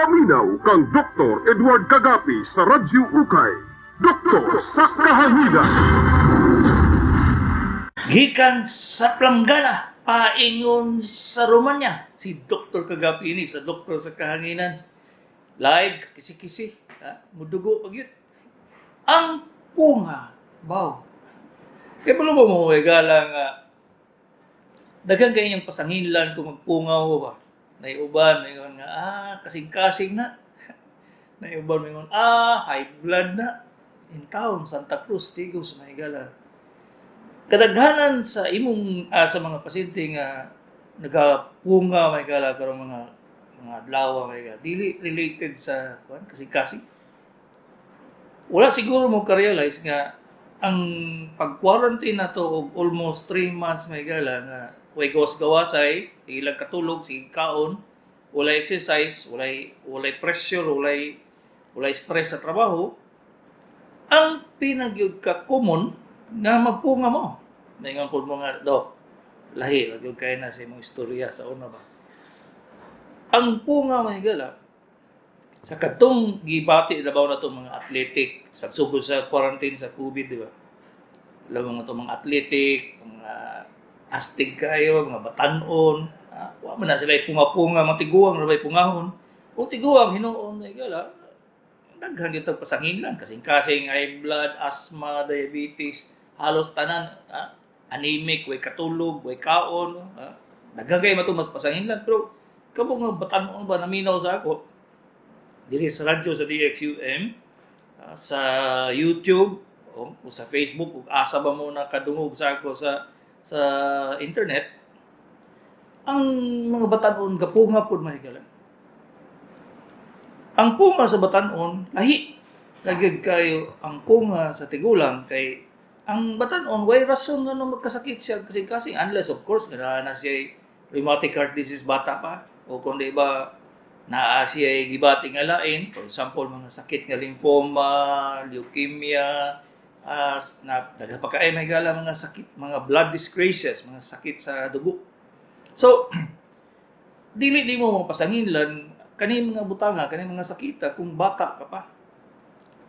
Paminaw kang Dr. Edward Kagapi sa Radyo Ukay. Doktor sa Kahanginan. Gikan sa Planggana, paingon sa Romanya. Si Dr. Kagapi ini sa Doktor sa Kahanginan. Live, kisi-kisi, ha? Mudugo pag yun. Ang punga, baw. Kaya pala mo mo, gala nga, daghan kay inyong pasanginlan kung magpungaw ba. Naiuban, may nga, kasing-kasing na. Naiuban, may high blood na. In town, Santa Cruz, Tigos, may gala kadaghanan sa imong sa mga pasyente nga nagapunga may gala karong mga adlaw may gala dili related sa kuan kasi kasi wala siguro mo ka-realize nga ang pag-quarantine na to og almost 3 months may gala nga way gawas-gawasay, sige lang katulog, sige kaon, walay exercise, walay pressure, walay stress sa trabaho. Ang pinagyud ka common nga magpunga mo. Maingon po mga dok, lahi, wag yung kaya na sa imong istorya sa una ba. Ang punga mga higala, sa katong gibati labaw na itong mga athletic, sa sugod sa quarantine sa COVID, di ba? Labaw nga itong mga athletic, mga astig kayo, mga batanon, wa man na sila ipunga-punga, mga tiguang na ba ipungahon. Kung tiguang, hinuon, mga higala, daghan gyud tag pasanginlan, kasing-kasing high blood, asthma, diabetes, halos tanan, anemic, way katulog, way kaon, daghan kay mato mas pasanginlan, pero kamo nga batan-on ba naminaw sa ako diri sa radyo sa DXUM, sa YouTube o sa Facebook, ug asa ba mo nakadungog sa ako sa internet, ang mga batan-on gapunga pud mahigala. Ang punga sa batan-on lahi lagi kayo ang punga sa tigulang, kay ang batan-on way rason nga no magkasakit siya kasi kasing, unless of course nga na siya rheumatic heart disease bata pa o kung di ba naa siya gibati nga lain, for example mga sakit nga lymphoma, leukemia, na daghan pa kay may gala mga sakit, mga blood dyscrasias, mga sakit sa dugo. So dili nimo mapasanginlan kani mga butanga, kani mga sakita kung bata ka pa.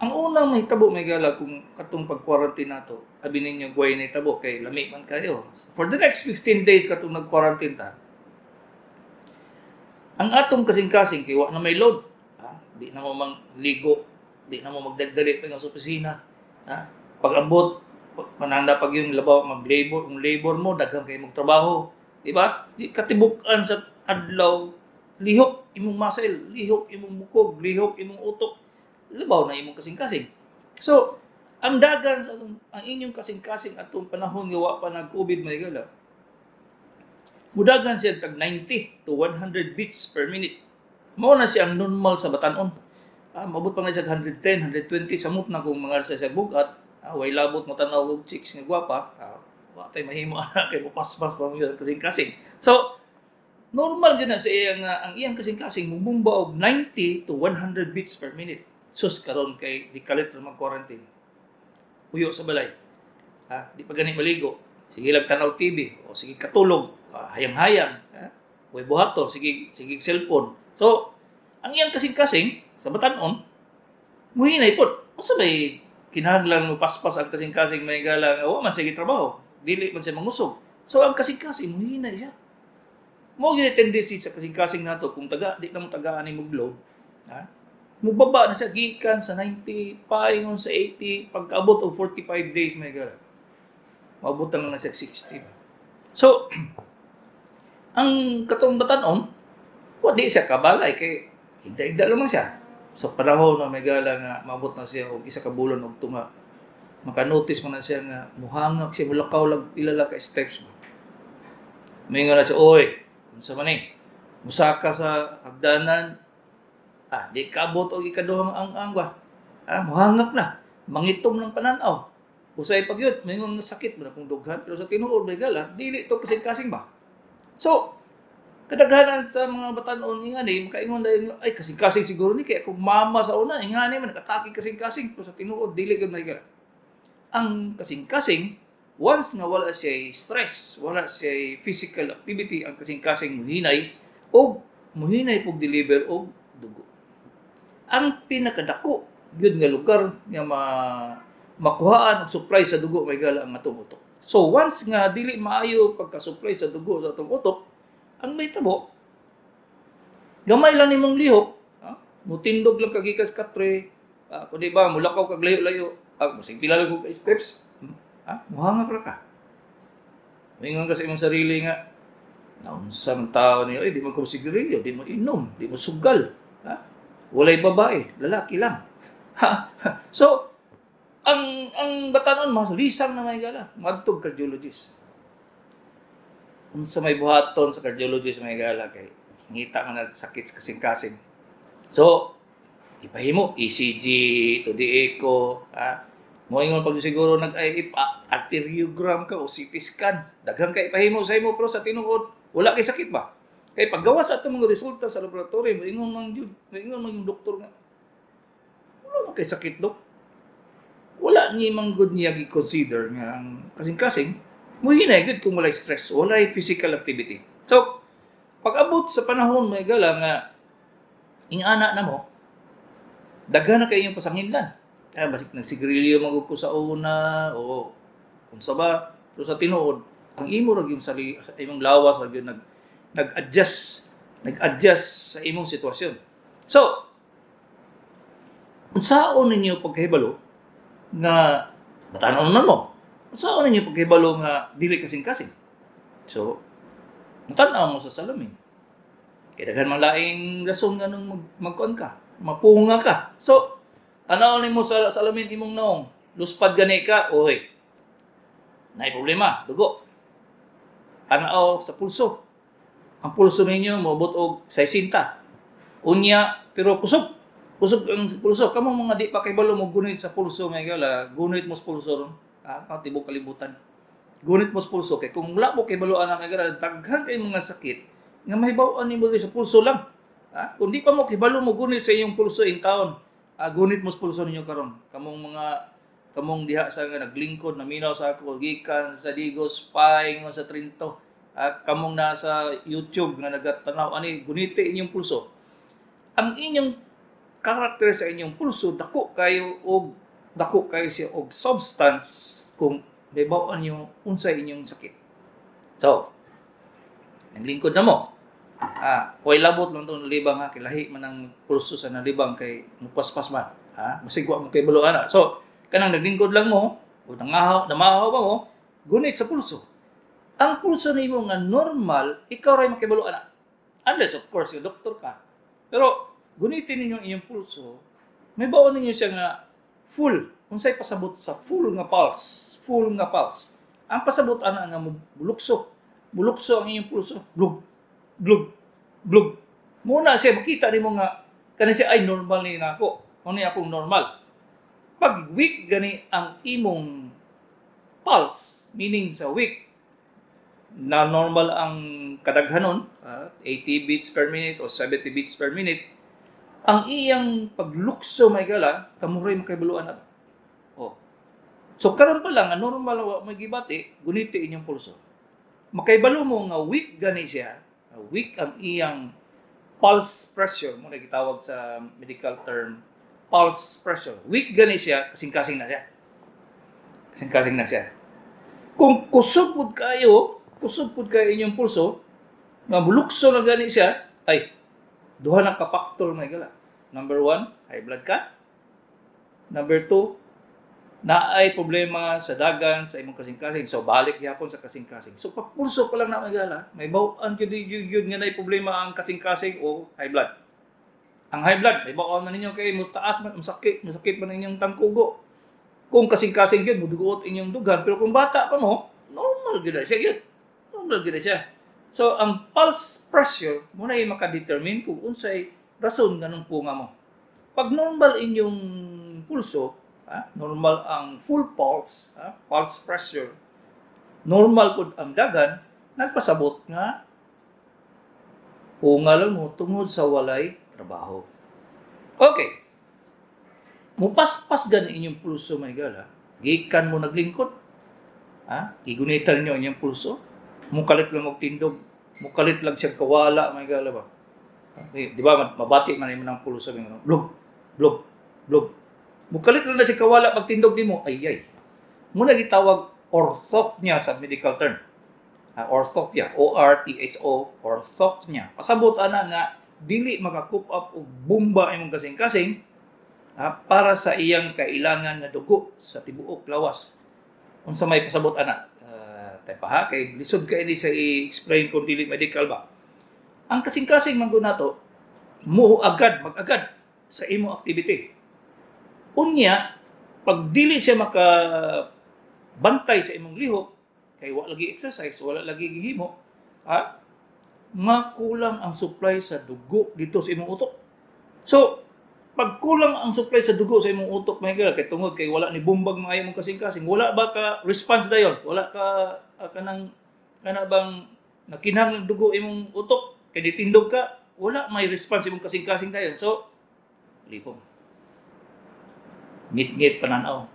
Ang unang mahitabo may gala kung katong pag-quarantine nato, abi ninyo guway na hitabo kay lami man kayo. For the next 15 days katong nag-quarantine ta, ang atong kasing-kasing kay wa na may load. Ha? Di na mo mang ligo, di na mo magdagdali pa sa opisina. Ha? Pag-abot, pananda pag yung labaw mag-labor, kung labor mo daghan kay mong trabaho, di ba? Di katibuk-an sa adlaw, lihok imong muscle, lihok imong bukog, lihok imong utok, labaw na imong kasing-kasing. So, ang dagan sa ang inyong kasing-kasing atong panahon nga wa pa nag-COVID may gala, mudagan siya tag 90 to 100 beats per minute. Mao na siya ang normal sa batan-on. Mabot pa nga siya 110, 120, samot na kung mga sa bugat, way labot mo tanaw og chicks nga gwapa, wa tay mahimo ana kay mopaspas pa mo yun kasing-kasing. So, normal gyud na sa iyang ang iyang kasing-kasing mubumba og 90 to 100 beats per minute. Sus, karon kay di kalit ra mag-quarantine. Puyo sa balay. Ha, di pa gani maligo. Sige lang tanaw TV o sige katulog, hayang-hayang, ha? Way buhaton, sige sige cellphone. So, ang iyang kasing-kasing sa batan-on muhinay pod. Unsa may kinahanglan mo paspas ang kasing-kasing may gala nga wa man sige trabaho, dili man siya mangusog. So ang kasing-kasing muhinay siya. Mao gyud tendency sa kasing-kasing nato kung taga di na mo tagaan ni load, ha? Mubaba na siya gikan sa 90 paingon sa 80, pagkaabot og 45 days may gala, maabot na siya 60. So ang katong batan-on wa di siya kabalay kay higda-higda lamang siya. So panahon na may gala nga maabot na siya og isa ka bulan og tunga, maka-notice man na siya nga muhangak siya, mulakaw lag pila lang ka steps ba. Moingon na siya, "Oy, unsa man ni?" Musaka sa hagdanan, di kaabot og ikaduhang ang-ang ba. Muhangak na, mangitom ng pananaw. Usay pag yun, moingon nga sakit man akong dughan, pero sa tinuod may gala, dili to kasing-kasing ba. So, kadaghanan sa mga batan-on ingani, makaingon dahil, "Ay, kasing-kasing siguro ni, kaya kung mama sa una, ingani man, nakatake kasing-kasing," pero sa tinuod, dili gyud may gala. Ang kasing-kasing, once nga wala siya stress, wala siya physical activity, ang kasing-kasing muhinay, o muhinay pog deliver og dugo. Ang pinakadako gyud nga lugar nga makuhaan og supply sa dugo, mga higala, ang atong utok. So once nga dili maayo pagka-supply sa dugo sa atong utok, ang mahitabo, gamay lang nimong lihok, ha? Mutindog lang kag gikas katre, kundi ba mulakaw kag layo-layo, basig pila lang ka steps, ha? Muhangak ra ka. Moingon ka sa imong sarili nga, "Naunsa man tao niyo, eh, di man ko sigarilyo, di mo inom, di mo sugal, ha? Walay babae, lalaki lang." Ha? So, ang batanon mas lisang na, mga higala, madtog cardiologist. Unsa may buhaton sa cardiologist, mga higala, kay ngita man na sakit sa kasing-kasing? So, ipahimo ECG, to the echo, ha? Moingon pag siguro nag ay arteriogram ka o CT scan. Daghan kay ipahimo sa imo, pero sa tinuod wala kay sakit ba? Kay paggawas sa atong mga resulta sa laboratory, moingon man gyud, moingon man yung doktor nga wala man kay sakit, dok. Wala ni man gud niya gi-consider nga ang kasing-kasing muhinay gud kung walay stress, walay physical activity. So, pag abot sa panahon, mga higala, nga ingana na mo, daghan na kay inyong pasanginlan. Kaya basig nagsigarilyo man gud ko sa una o unsa ba, pero sa tinuod ang imo ra gyud sa imong lawas ra gyud nag-adjust sa imong sitwasyon. So, unsaon ninyo pagkahibalo nga batanon man mo? Unsaon ninyo pagkahibalo nga dili kasing-kasing? So, tan-aw mo sa salamin. Kay daghan man laing rason nga nung magkuan ka, mapunga ka. So, tanaw nimo sa salamin imong naong, luspad gani ka, oy. Naay problema, dugo. Tanaw sa pulso. Ang pulso ninyo moabot og 60. Unya, pero kusog. Kusog ang pulso. Kamo mga di pa kahibalo mo gunit sa pulso, mga higala, gunit mo sa pulso ron. Ah, tibok kalibutan. Gunit mo sa pulso kay kung wala mo kahibalo ana, mga higala, daghan kay mga sakit nga mahibaw-an nimo diri sa pulso lang. Ha? Kung di pa mo kahibalo mo gunit sa iyong pulso in town, gunit mo sa pulso ninyo karon. Kamong diha sa nga naglingkod, naminaw sa ako gikan sa Digos, paingon sa Trinto. Ah, kamong nasa YouTube nga nagatanaw ani, guniti inyong pulso. Ang inyong karakter sa inyong pulso dako kayo siya og substance kung mahibaw-an niyo unsay inyong sakit. So, naglingkod na mo. Ah, way labot lang tong nalibang ha, kay lahi man ang pulso sa nalibang kay mupaspas man. Ha? Basig wa mo kay ana. So, kanang naglingkod lang mo, o nangahaw, namahaw ba mo, gunit sa pulso. Ang pulso nimo nga normal, ikaw ray makibalo ana. Unless of course yung doktor ka. Pero gunitin ninyo ang inyong pulso, mahibaw-an ninyo siya nga full. Unsay pasabot sa full nga pulse, full nga pulse? Ang pasabot ana nga mulukso. Mulukso ang inyong pulso. Blug, blug, blug. Muna siya makita nimo nga kani siya ay normal ni nako. Mao ni akong normal. Pag weak gani ang imong pulse, meaning sa weak, na normal ang kadaghanon, 80 beats per minute o 70 beats per minute, ang iyang paglukso, mga higala, kamo ray makahibaloan na. Oh. So karon pa lang, ang normal wa may gibati, guniti inyong pulso. Makahibalo mo nga weak gani siya, weak ang iyang pulse pressure, mo na gitawag sa medical term, pulse pressure. Weak gani siya, kasing-kasing na siya. Kasing-kasing na siya. Kung kusog pud kayo inyong pulso, nga mulukso na gani siya, ay, duha na ka factor, mga higala. Number one, high blood ka. Number two, naay problema sa dagan sa imong kasing-kasing. So, balik gyapon sa kasing-kasing. So, pag pulso pa lang na, mga higala, mahibaw-an gyud gyud gyud nga naay problema ang kasing-kasing o high blood. Ang high blood, mahibaw-an man ninyo kay mo taas man, masakit man inyong tangkugo. Kung kasing-kasing gyud, mudugot inyong dughan, pero kung bata pa mo, normal gyud na siya gyud. Normal gyud na siya. So, ang pulse pressure, mo na maka-determine kung unsay rason nganong punga mo. Pag normal inyong pulso, normal ang full pulse, pulse pressure, normal pud ang dagan, nagpasabot nga punga lang mo tungod sa walay trabaho. Okay. Mupaspas gani inyong pulso, mga higala. Gikan mo naglingkod. Ha? Gigunitan ninyo inyong pulso. Mukalit lang og tindog. Mukalit lang siya kawala, mga higala ba. Eh, di ba, mabati man imo ng pulso, mga blug. Blog, blog. Mukalit lang na si kawala pagtindog nimo, ay ay. Muna gitawag orthopnea sa medical term. Orthopnea, ortho, orthopnea. Pasabot ana nga dili maka-cope up og bomba imong kasing-kasing para sa iyang kailangan nga dugo sa tibuok lawas. Unsa may pasabot ana? Pa ha, kay lisod kay ni sa i-explain kung dili medical ba. Ang kasing-kasing man gud nato mo agad mag-agad sa imo activity. Unya, pag dili siya maka bantay sa imong lihok kay wa lagi exercise, wala lagi gihimo, makulang ang supply sa dugo dito sa imong utok. So, pag kulang ang supply sa dugo sa imong utok, mga higala, kay tungod kay wala ni bumbag maayo imong kasing-kasing, wala ba ka response dayon? Wala ka kanang kana bang nakinahanglan dugo imong utok kay ditindog ka, wala may response imong kasing-kasing dayon. So, lipong. Ngit-ngit pananaw.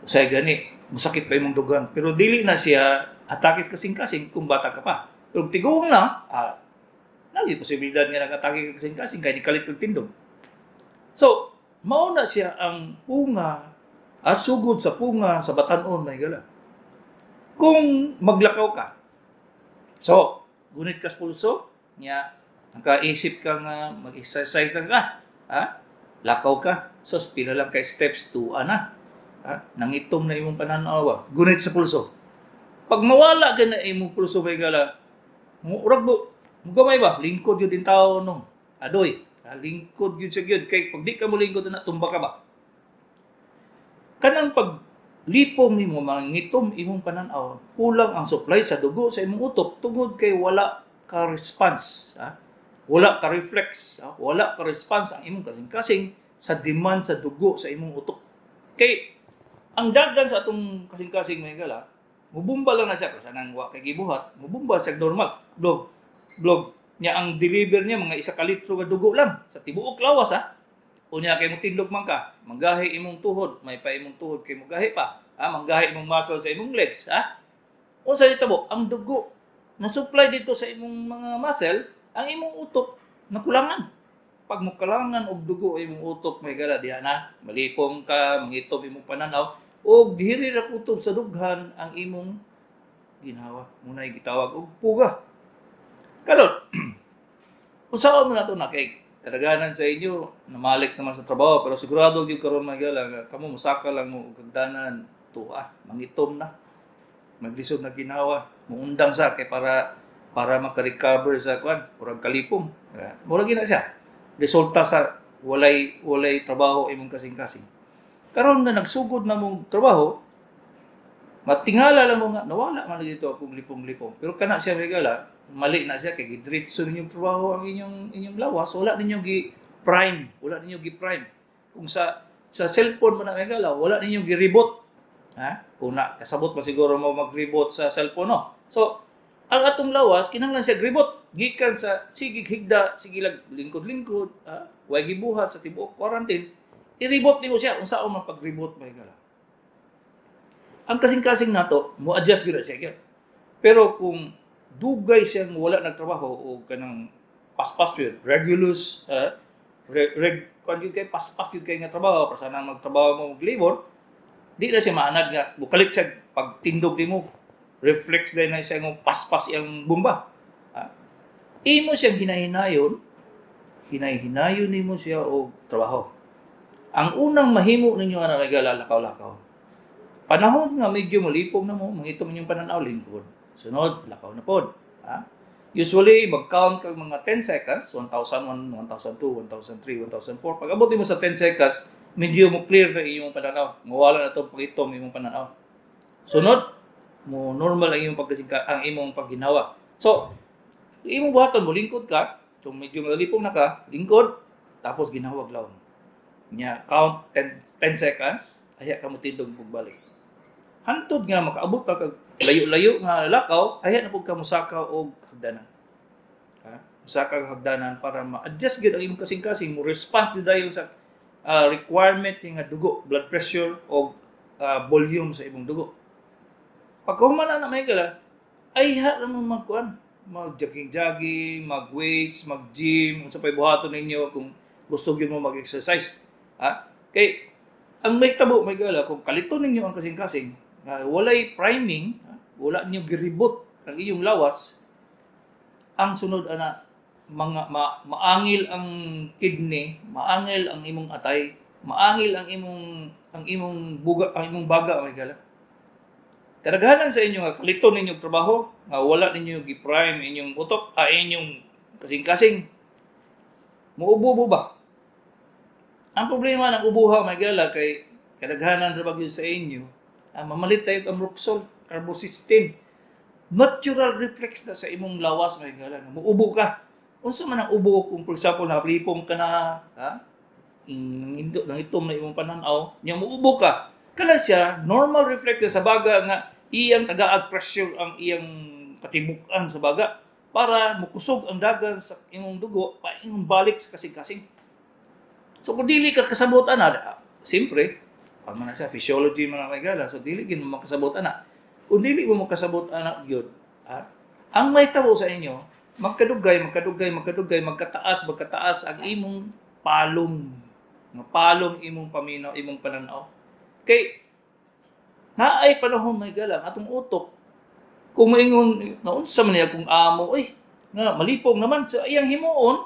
Usay gani, masakit pa imong dugan. Pero dili na siya atake sa kasing-kasing kung bata ka pa. Pero tiguang na, lagi posibilidad nga nag-atake ka kasing-kasing kay nikalit kag tindog. So, mao na siya ang punga, sugod sa punga sa batan-on, mga higala. Kung maglakaw ka, so, gunit ka sa pulso, nya, nakaisip ka nga mag-exercise lang ka, ha? Lakaw ka, so pila lang kay steps to ana. Ha? Nangitom na imong pananaw ba? Gunit sa pulso. Pag mawala ka na imong pulso, mga higala, murag mo, gamay ba? Lingkod yun din tao nung. Adoy, ha? Lingkod yun siya yun. Kay pag di ka mo lingkod na, tumba ka ba? Kanang pag lipong nimo mangitom imong pananaw, kulang ang supply sa dugo sa imong utok tungod kay wala ka response, ha? Wala ka reflex, ha? Wala ka response ang imong kasing-kasing sa demand sa dugo sa imong utok. Kay ang dagan sa atong kasing-kasing, mga higala, mubumba lang na siya kasi nang wa kay gibuhat, mubumba siya normal. Blog, blog niya ang deliver niya mga 1 ka litro nga dugo lang sa tibuok lawas, ha. Unya kay motindog man ka, manggahi imong tuhod, may pa imong tuhod kay mogahi pa, ha, manggahi imong muscle sa imong legs, ha. Unsa tabo? Ang dugo na supply dito sa imong mga muscle, ang imong utok nakulangan. Pag mokalangan og dugo imong utok, mga higala, diha na, malipong ka, mangitom imong pananaw, og diri ra kutob sa dughan ang imong ginhawa. Muna'y gitawag og puga. Karon, unsaon mo na to na kay kadaghanan sa inyo namalik naman sa trabaho, pero sigurado gyud karon, mga higala, nga kamo musaka lang mo og hagdanan tuwa, mangitom na, maglisod na ginawa, muundang sa kay para maka-recover sa kwan, murag kalipong. Mura gyud na siya resulta sa walay trabaho imong kasing-kasing. Karon nga nagsugod na mong trabaho, matingala lang mo nga nawala man dito akong lipong-lipong. Pero kana siya, mga higala, mali na siya kay gidiretso ninyong trabaho ang inyong lawas, wala ninyo gi prime, wala ninyo gi prime. Kung sa cellphone mo na, mga higala, wala ninyo gi reboot. Ha? Kung na kasabot pa siguro mo mag-reboot sa cellphone, no. So, ang atong lawas kinahanglan siya reboot gikan sa sige higda, sige lag lingkod-lingkod, ha? Way gibuhat sa tibuok quarantine, i-reboot nimo siya. Unsaon man pag-reboot, mga higala? Ang kasing-kasing nato mo adjust gyud na siya gyud. Pero kung dugay siyang wala nagtrabaho o kanang paspas yun, regulus, reg, kung yun kay paspas yun kay nga trabaho, para sana magtrabaho mo mag-labor, di na siya maanad nga, bukalit siya pagtindog nimo, reflex din na siya ng paspas iyang bomba. Ah. Imo siyang hinahinayon, hinay-hinayon nimo siya og trabaho. Ang unang mahimo ninyo ana, mga lakaw-lakaw. Panahon nga medyo malipong na mo, mangitom inyong pananaw, lingkod. Sunod, lakaw na pod. Ha? Usually, mag-count kag mga 10 seconds, 1,001, 1,002, 1,003, 1,004. Pag abot mo sa 10 seconds, medyo mo clear na iyong pananaw. Mawala na itong pagitom imong pananaw. Sunod, mo normal ang imong pagkasingka, ang imong pagginawa. So, imong buhaton mo lingkod ka, so medyo malipong na ka, lingkod, tapos ginhawag lawom. Nya count 10 seconds, aya ka mo tindog pagbalik. Hantod nga makaabot ka kag layo-layo nga lakaw, aya na pud ka mosaka og hagdanan. Ha? Mosaka og hagdanan para ma-adjust gyud ang imong kasing-kasing, mo response gyud dayon sa requirement nga dugo, blood pressure o volume sa imong dugo. Pagkahuman na na, mga higala, ay ha mo magkuan, mag-jogging-jogging, mag-weights, mag-gym, unsa pay buhaton ninyo kung Gusto gyud mo mag-exercise. Ha? Kay ang may tabo, may gala, kung kaliton ninyo ang kasing-kasing, nga walay priming, ha? Wala ninyo giribot ang iyong lawas, ang sunod ana mga maangil ang kidney, maangil ang imong atay, maangil ang imong buga, ang imong baga, may gala. Kadaghanan sa inyo nga kaliton ninyong trabaho, nga wala ninyo gi-prime inyong utok, inyong kasing-kasing. Muubo mo ba? Ang problema ng ubuha, may gala, kay kadaghanan ra ba gyud sa inyo, mamalit tayo ambroxol, carbocisteine. Natural reflex na sa imong lawas, may gala, nga muubo ka. Unsa man ang ubo kung, for example, naplipong ka na, ha? Ngindo nang itom na imong pananaw, nya muubo ka. Kana siya normal reflex sa baga nga iyang tagaag pressure ang iyang katibukan sa baga para mukusog ang dagan sa imong dugo paingon balik sa kasing-kasing. So kung dili ka kasabot ana, siyempre, pa man na siya physiology man ang may gala, so dili gid mo makasabot ana. Kung dili mo makasabot ana gyud, ha? Ang may tabo sa inyo, magkadugay, magkadugay, magkadugay, magkataas, magkataas ang imong palong. Nga palong imong paminaw, imong pananaw. Kay naay panahon, may galang atong utok kung maingon naunsa man niya kung amo oy nga malipong naman, so iyang himuon,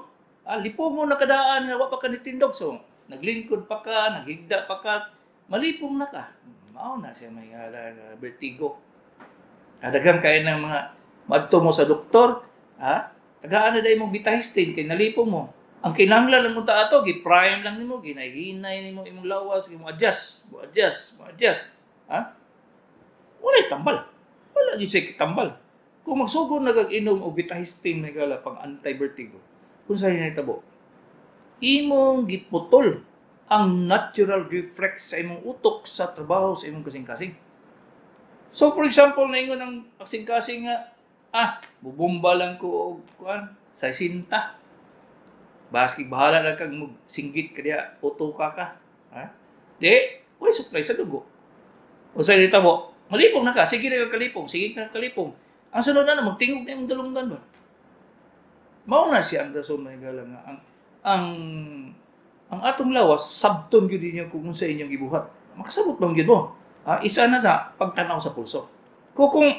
lipong mo na kadaan nga wa pa ka nitindog, so naglingkod pa ka, naghigda pa ka, malipong na ka. Mao na siya may gala nga vertigo. Daghan kay ng mga madto mo sa doktor, ha, tagaan na dahil mong betahistine kay nalipong mo. Ang kinahanglan lang mo ta ato, gi-prime lang nimo, ginahinay nimo imong lawas, mo adjust, mo adjust, mo adjust, ha. Wala tambal, wala gyud siya tambal. Kung magsugod na kag inom og betahistine, may gala, pang anti-vertigo, kung sa nahitabo, imong giputol ang natural reflex sa imong utok sa trabaho sa imong kasing-kasing. So for example, naingon ang kasing-kasing nga, bubumba lang ko og kuan sa sinta. Baski bahala lang kag singgit ka diha, uto ka ka. Ha? Di, way supply sa dugo. O sa mo, malipong na ka, sige na ka kalipong, sige ka kalipong. Ang sunod na, magtingog na imong dalunggan ba? Mao na siya ang rason, may gala, nga ang atong lawas sabton gyud ninyo kung unsa inyong gibuhat. Makasabot bang gyud mo? Ah, isa na sa pagtanaw sa pulso. Kung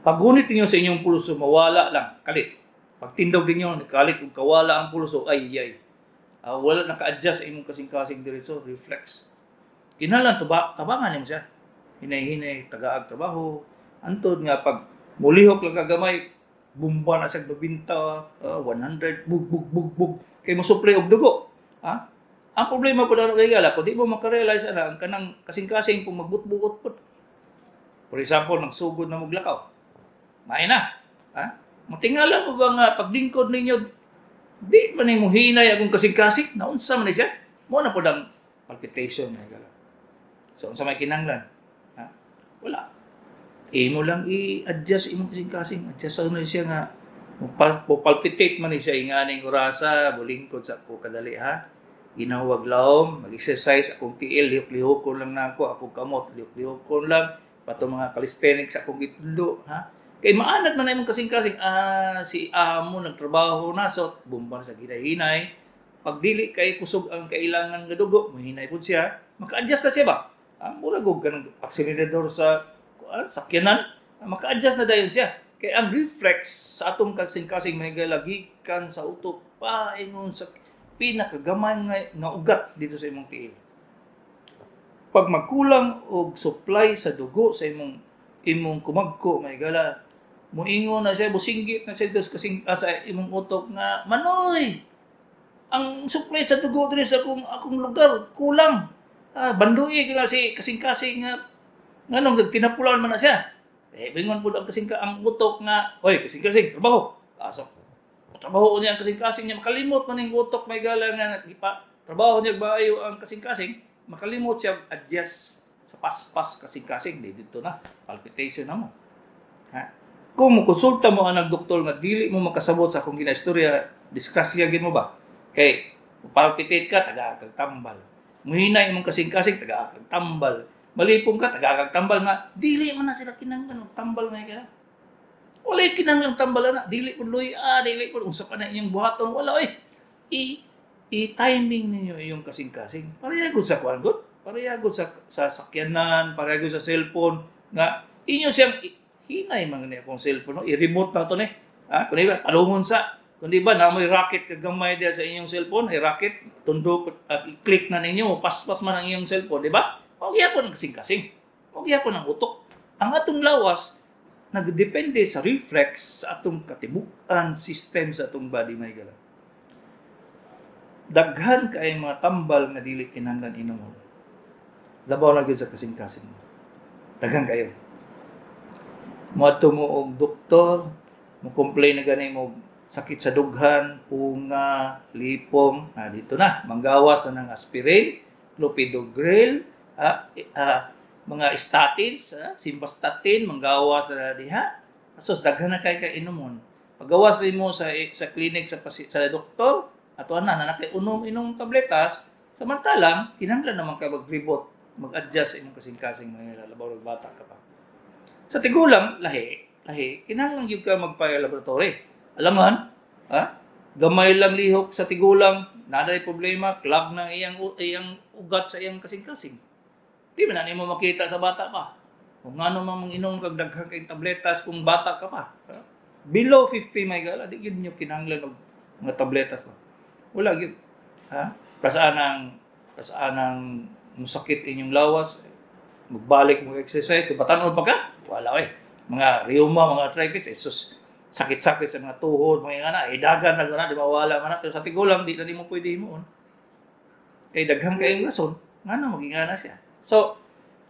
paggunit ninyo sa inyong pulso, mawala lang, kalit. Pagtindog ninyo, kalit ug kawala ang pulso, ay ay. Wala naka-adjust sa imong kasing-kasing diretso, reflex. Kinahanglan tabangan nimo siya. Hinay-hinay tagaag trabaho. Antod nga pag mulihok lang kagamay, bumba na siya 90, 100, bug bug bug bug kay mosupply og dugo. Ha? Ang problema po na kay gala, kung di mo makarealize ana, ang kanang kasing-kasing kung magbutbuot po. For example, nagsugod na moglakaw. May na. Ha? Matingala mo ba nga paglingkod ninyo, di man nimo hinay akong kasing-kasing, naunsa man ni siya? Mo na po ang palpitation na gala. So unsa may kinahanglan? Ha? Wala. Imo lang i-adjust imong kasing-kasing. Adjust sa na siya nga mo palpitate man ni siya inganing orasa, bolingkod sa ko kadali, ha. Ginawag laom, mag-exercise akong tiil, lihok-lihokon lang nako, akong kamot, lihok-lihokon lang, pato mga calisthenics akong gitundo, ha. Kay maanad man na imong kasing-kasing, si amo nagtrabaho na, so bumba na sa ginahinay. Pag dili kay kusog ang kailangan nga dugo, mahinay pud siya, maka-adjust na siya ba? Mura gog kanang akselerador sa sakyanan, maka-adjust na dayon siya. Kay ang reflex sa atong kasing-kasing may gikan sa utok paingon sa pinakagamay nga ugat dito sa imong tiil. Pag magkulang og supply sa dugo sa imong kumagko, may gala, muingon na siya, businggit na siya dito sa kasing sa imong utok nga, "Manoy, ang supply sa dugo diri sa akong lugar kulang." Bandui ka nga si kasing-kasing nga nganong nagtinapulan man na siya. Eh, bingon pud ang utok nga, "Oy, kasing-kasing, trabaho." So, trabaho niya ang kasing-kasing niya, makalimot man ning utok, may gala, nga gipa trabaho niya maayo ang kasing-kasing, makalimot siya adjust sa paspas kasing-kasing, di dito na palpitation na mo. Ha? Kung mo konsulta mo ang doktor nga dili mo makasabot sa akong ginaistorya, disgrasya gid mo ba? Kay palpitate ka, taga kag tambal. Muhinay imong kasing-kasing, taga kag tambal. Malipong ka, taga kag tambal nga dili man na sila kinahanglan og tambal, may ka. Wala kinahanglan tambal na, dili pud luya, dili pud unsa pa na inyong buhaton, wala oy. I I-timing ninyo iyong kasing-kasing. Pareha gud sa kuan gud. Pareha gud sa sakyanan, pareha gud sa cellphone nga inyo siyang hinay man ni akong cellphone, no? I-remote na to ni. Ha? Kung di ba, palungon sa. Kung di ba, na may racket kagamay diya sa inyong cellphone, ay racket, tundok at i-click na ninyo, paspas man ang iyong cellphone, di ba? O gyapon ang kasing-kasing. O gyapon ang utok. Ang atong lawas, nagdepende sa reflex sa atong katibukan system sa atong body, may gala. Daghan kay mga tambal nga dili kinahanglan inomon. Labaw na gyud sa kasing-kasing. Daghan kayo. Moadto mo og doktor, mo complain na gani mo sakit sa dughan, punga, lipong, dito na, manggawas na ng aspirin, clopidogrel, mga statins, simvastatin, manggawas na diha. Asos daghan na kay inomon. Pagawas mo sa clinic sa doktor, ato na na kay unom inom tabletas, samantalang kinahanglan naman ka mag-reboot, mag-adjust sa imong kasing-kasing, mga labaw og bata ka pa. Sa tigulang, lahi, lahi, kinahanglan gyud ka magpa-laboratory. Alangan, ha? Gamay lang lihok sa tigulang, naday problema, clog na iyang iyang ugat sa iyang kasing-kasing. Di man na nimo makita sa bata pa. Kung ngano man manginom kag daghan kay tabletas kung bata ka pa. Ha? Below 50, may gala, di gyud nyo kinahanglan og mga tabletas pa. Wala gyud. Ha? Kasaan ang musakit inyong lawas, magbalik mo exercise, kung batan-on pa ka, wala eh. Mga rheuma, mga arthritis, eh, sus, sakit-sakit sa mga tuhod, mga nga na, eh, dagan na na, di mawala man na. Pero sa tigulang, di na di mo pwede himuon. Kay daghan kayong rason, nga na, maging na siya. So,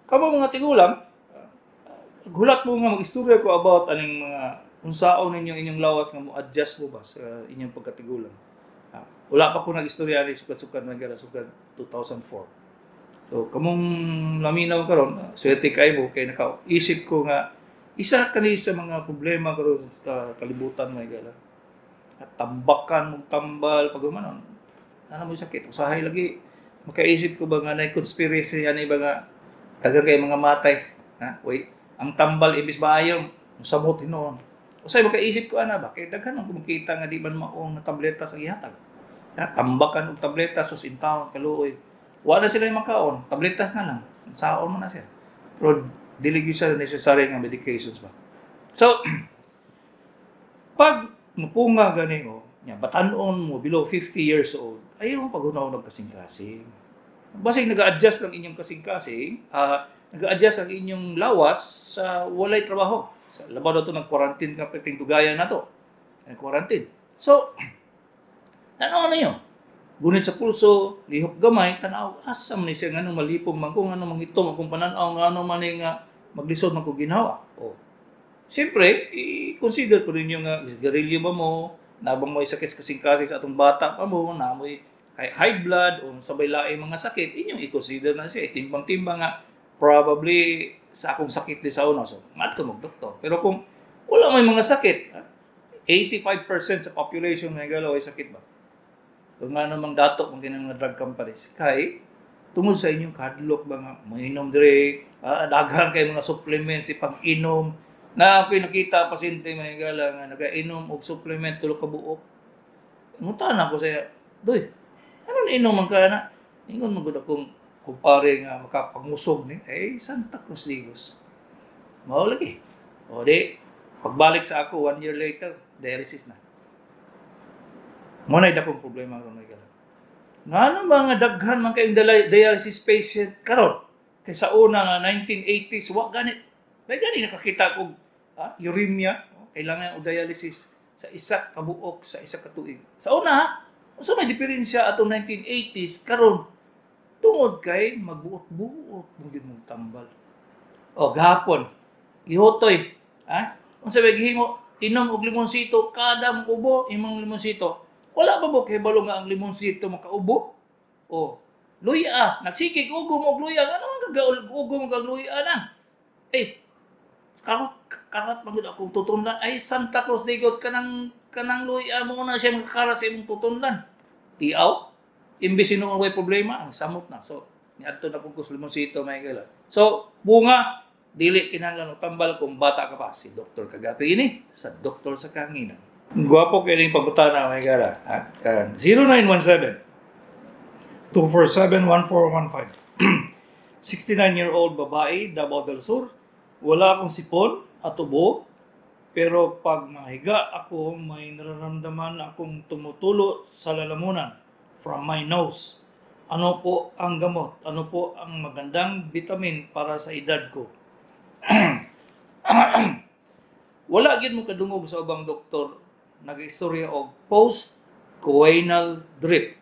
kamo mga tigulang, gulat mo nga mag-istorya ko about aning mga unsaon ninyo inyong lawas nga mo adjust mo ba sa inyong pagkatigulang. Wala pa ko nag-istorya ani sukad-sukad mga sukad 2004. So, kamong laminaw karon, swerte kay mo kay nakaisip ko nga isa kani sa mga problema karon sa kalibutan, mga gala. At tambakan mong tambal pag humanon. Ano mo sakit usahay lagi makaisip ko ba nga na conspiracy ani ba nga taga kay mga matay, ha? Wait, ang tambal imbis maayo samot hinuon. Usay makaisip ko ana ba kay daghan man kumikita nga di man maong nga tableta sa gihatag. Ha, tambakan og tableta, sus intawon kaluoy. Wala sila yung makaon, tabletas na lang. Saon mo na siya. Pero dili gyud siya necessary nga medications ba. So pag mupunga gani o, nya batan-on mo below 50 years old, ayaw mo paghunaw ng kasing-kasing. Basig nag-adjust lang inyong kasing-kasing, nag-adjust ang inyong lawas sa walay trabaho. Sa labaw na to nag-quarantine ka perting dugayan na to. Nag-quarantine. So, tanaw na yun. Gunit sa pulso, lihok gamay, tanaw, asa man ni siya ngano malipong man ko, ngano mangitom akong pananaw, ngano man ni nga maglisod man ko ginhawa. O. Siyempre, i-consider po ninyo nga sigarilyo ba mo, nabang may sakit sa kasing-kasing sa atong bata pa mo, na mo'y high blood o sabay laing mga sakit, inyong i-consider na siya. Timbang-timbang nga, probably sa akong sakit di sa una. So, ngadto mag doktor. Pero kung wala may mga sakit, 85% sa population nga galaw ay sakit ba? Kung nga namang dato kung kinang mga drug companies, kay tungod sa inyong kadlok ba nga mainom dire, daghan kay mga supplements ipag-inom. Na ako'y nakita pasyente, mga gala, nga nagainom og supplement tulo ka buok. Ngutan ako saya, "Doy, ano na inom man ka na?" Ingon man gud akong kumpare nga makapangusog ni, eh, Santa Cruz Ligos. Mao lagi. O di, pagbalik sa ako one year later, dialysis na. Mo na dakong problema ron, mga gala. Ngano mga daghan man kayong dialysis patient karon? Kay sa una nga 1980s wa gani. May gani nakakita og uremia, oh, kailangan og dialysis sa isa ka buok sa isa ka tuig. Sa una ha, unsa may diferensya atong 1980s karon? Tungod kay magbuot-buot mo gyud mong tambal. O gahapon, gihutoy, ha? Unsa may gihimo? Inom og limonsito kada ubo, imong limonsito. Wala ba mo kahibalo nga ang limonsito makaubo? O, luya, nagsigig ugom og luya, ano man kagaugom kag luya na? Eh, karot karot man gud akong tutunlan ay Santa Cruz Digos kanang kanang luya mo na siya makakara sa imong tutunlan. Tiaw, imbis hinuon way problema, ang samot na. So, niadto na kong kus limonsito, may gala. So, bunga, dili kinahanglan og tambal kung bata ka pa. Si Dr. Kagapi ini sa Doktor sa Kahanginan. Gwapo kay ning pagutana, may gala. Ha? Kan 0917 247-1415. 69-year-old babae, Davao del Sur. Wala akong sipon at ubo, pero pag mahiga ako, may nararamdaman akong tumutulo sa lalamunan from my nose. Ano po ang gamot? Ano po ang magandang vitamin para sa edad ko? Wala gyud mo kadungog sa ubang doktor nag-istorya og post-choanal drip.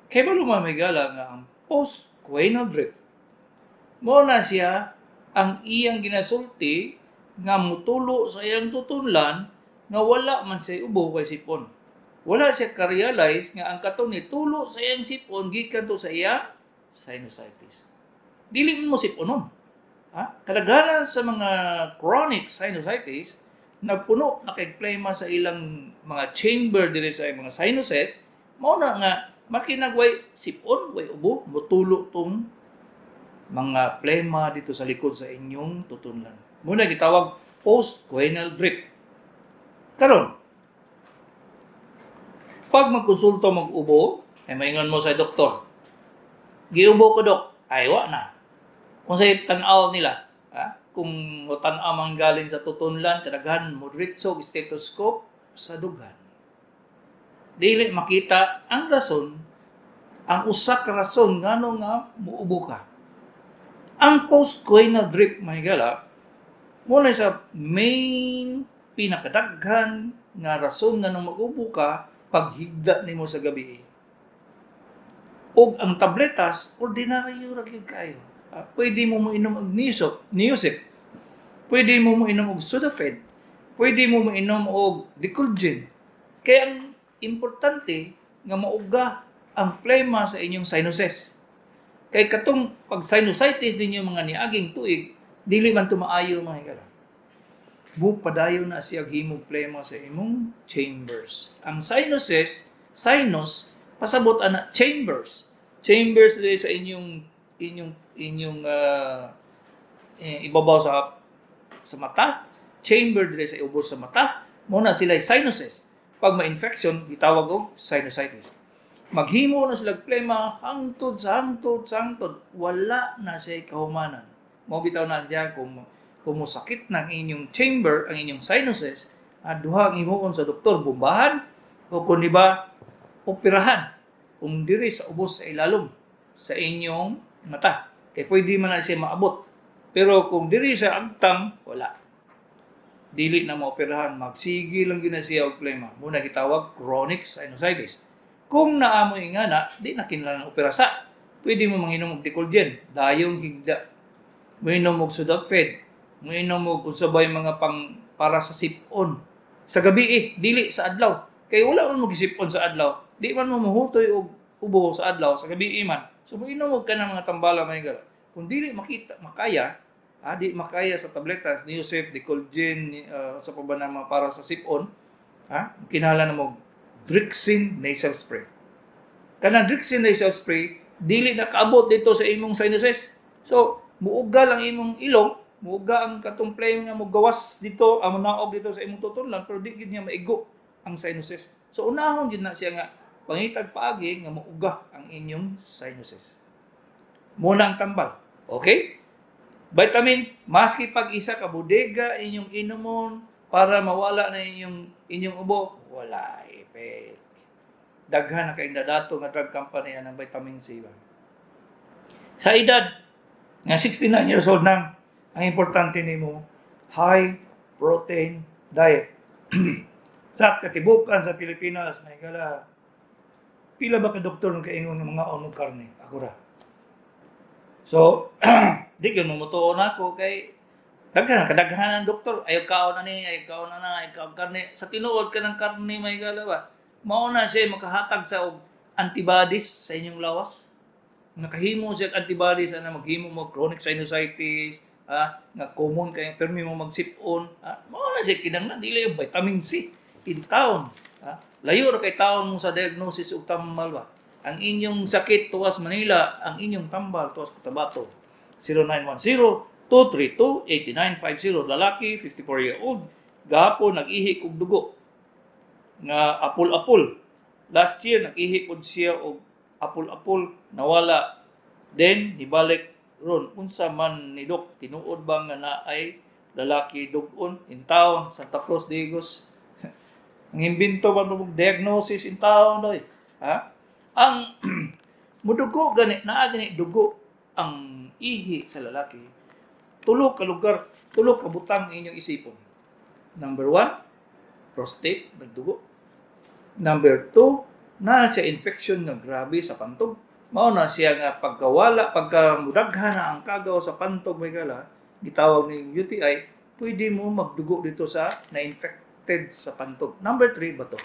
Kay ba lumamigala nga ang post-choanal drip, mo na siya ang iyang ginasulti nga mutulo sa iyang tutunlan nga wala man siya ubo kay sipon. Wala siya ka-realize nga ang katong nitulo sa iyang sipon gikan to sa iyang sinusitis. Dili mo siponon. Ha? Kadaghanan sa mga chronic sinusitis, nagpuno na kay plema sa ilang mga chamber diri sa mga sinuses, mao na nga makinagway sipon, way ubo, mutulo tong mga plema dito sa likod sa inyong tutunlan. Muna gitawag post-choanal drip. Karon, pag magkonsulta mag-ubo, ay maingon mo sa doktor, "Giubo ko, dok." Ay, wa na. Kung sa tan-aw nila, ha? Kung tan-aw man galing sa tutunlan, kadaghan mo diretso og stethoscope sa dughan. Dili makita ang rason, ang usa ka rason ngano nga muubo ka. Ang post-choanal drip, mga higala, mo na sa main pinakadaghan nga rason nga nung mag-ubo ka paghigda nimo sa gabi. Og ang tabletas, ordinaryo ra gyud kayo. Pwede mo moinom og Neosip. Pwede mo moinom og Sudafed. Pwede mo moinom og Decolgen. Kaya ang importante nga mauga ang plema sa inyong sinuses. Kay katong pag sinusitis ninyo mga niaging tuig, dili man tumaayo, mga higala. Padayon na siya himog plema sa imong chambers. Ang sinuses, sinus, pasabot ana chambers. Chambers dili sa inyong ibabaw sa mata, chamber dili sa ubos sa mata, mo na sila sinuses. Pag ma-infection, gitawag og sinusitis. Maghimo na sila plema hangtod sa hangtod sa hangtod, wala na siya kahumanan. Mao bitaw na siya kung mosakit ng inyong chamber, ang inyong sinuses, duha ang himuon sa doktor, bombahan o kung di ba operahan kung diri sa ubos sa ilalom sa inyong mata. Kay pwede man na siya maabot. Pero kung diri sa agtang, wala. Dili na maoperahan, magsige lang gyud na siya og plema. Muna gitawag chronic sinusitis. Kung naamoy nga na, di na kinahanglan opera sa. Pwede mo manginom og Decolgen, dayong higda. Moinom og Sudafed, moinom og unsa bay mga pang para sa sipon. Sa gabi eh, dili sa adlaw. Kay wala man mo gisipon sa adlaw. Di man mo mohutoy og ubo sa adlaw, sa gabi man. So moinom og kanang mga tambala, may gala. Kung dili makita makaya, di makaya sa tabletas, Neosep, Decolgen, sa pa ba na mga para sa sipon, kinahanglan na mo Drixine nasal spray. Kanang Drixine nasal spray, dili na kaabot dito sa imong sinuses. So, muuga lang imong ilong, muuga ang katong play nga mogawas dito, ang naog dito sa imong tutunlan, pero di gid niya maigo ang sinuses. So, unahon gid na siya nga pangitag paagi nga mauga ang inyong sinuses. Muna ang tambal. Okay? Vitamin, maski pag isa ka bodega inyong inomon para mawala na inyong ubo, wala effect. Daghan na kay dato nga drug company ang vitamin C ba. Sa edad nga 69 years old nang, ang importante nimo high protein diet. Sa katibukan sa Pilipinas, may gala, pila ba ka doktor ng kaingon ng mga onog karne? Ako ra. So, di gyud mo mutuo na ako kay daghan kadaghan ang doktor, ayaw kaon ani, ayaw kaon ana, ayaw kaon karne. Sa tinuod ka ng karne, may gala ba, mao na siya makahatag sa og antibodies sa inyong lawas. Nakahimo siya og antibodies ana maghimo mo chronic sinusitis, nga common kay permi mo magsipon, mao na siya kinahanglan dili yung vitamin C in town. Layo ra kay taon mo sa diagnosis ug tambal ba. Ang inyong sakit tuwas Manila, ang inyong tambal tuwas Cotabato. 0910-232-8950. Lalaki, 54-year-old, gahapon nag-ihi og dugo nga apol-apol. Last year nag-ihi pod siya og Apol-apol nawala, then nibalik ron. Unsa man ni, Dok? Tinuod ba nga naay lalaki dugon in town, Santa Cruz, Digos? Ang imbento pa mo diagnosis in town doy, ha? Ang mudugo gani, naa gani dugo ang ihi sa lalaki, tulo ka lugar, tulo ka butang inyong isipon. Number one, prostate, nagdugo. Number two, naa siya infection nga grabe sa pantog. Mao na siya nga pagkawala, pagka mudaghan na ang kagaw sa pantog, may gala, gitawag ni UTI, pwede mo magdugo dito sa na-infected sa pantog. Number three, bato.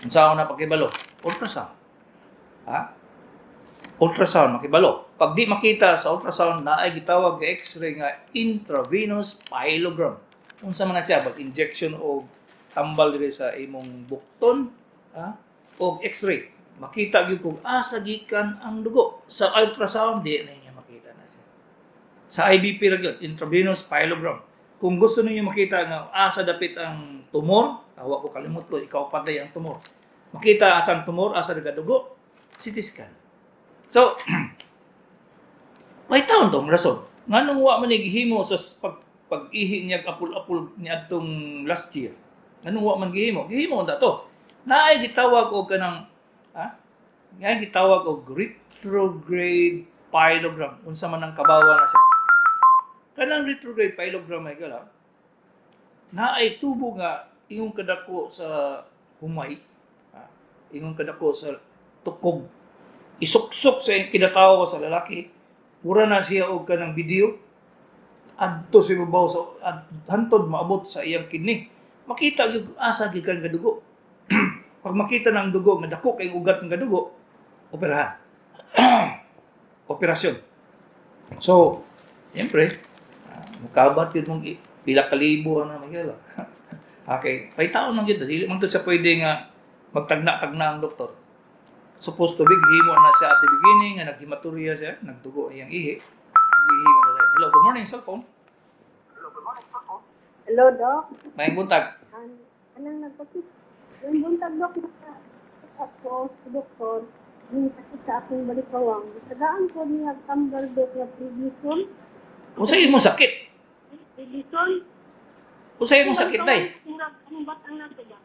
Unsa na pagkibalo? Ultrasound. Ha? Ultrasound, makibalo. Pag di makita sa ultrasound, naay gitawag nga X-ray nga intravenous pyelogram. Unsa man na siya, pag injection o tambal diri sa imong bukton, ha? O X-ray. Makita gyud kung asa gikan ang dugo. Sa ultrasound, di na niya makita na siya. Sa IVP ra gyud, intravenous pyelogram. Kung gusto ninyo makita nga asa dapit ang tumor, awa ko kalimot ko, ikaw patay ang tumor. Makita asa ang tumor, asa nagadugo, CT scan. So, may taon tong rason. Nganong wa man ni gihimo sa pag-ihi niya apul-apul niadtong last year? Nganong wa man gihimo? Gihimo unta to. Naay gitawag og kanang, ha? Naay gitawag og retrograde pyelogram. Unsa man ang kabawa na siya? Kanang retrograde pyelogram ay gala. Naay tubo nga ingon kadako sa humay, ha? Ingon kadako sa tukog. Isuksok sa kinatawo sa lalaki. Mura na siya og kanang video adto sa ibabaw sa hantod maabot sa iyang kidney. Makita gyud kung asa gikan nga dugo. Pag makita ng dugo nga dako kay ugat nga dugo, operahan. Operasyon. So, siyempre, mukabat yun mong pila ka libo na magyala. Okay, pay taon lang yun. Dili man to siya pwede nga magtagna-tagna ang doktor. Supposed to be, gihimo na siya at the beginning, nga naghematuria siya, nagdugo iyang ihi. Gihimo na tayo. Hello, good morning, cellphone. Hello, Doc. Maayong buntag. Anong nagpakit? Yung buntag, Doc, na ako sa doktor, yung sakit sa akong balikawang. Tagaan ko niya tambal, Doc, na prednison. Unsa imong sakit? Prednison? Unsa imong sakit, day? Ang batang nato ba?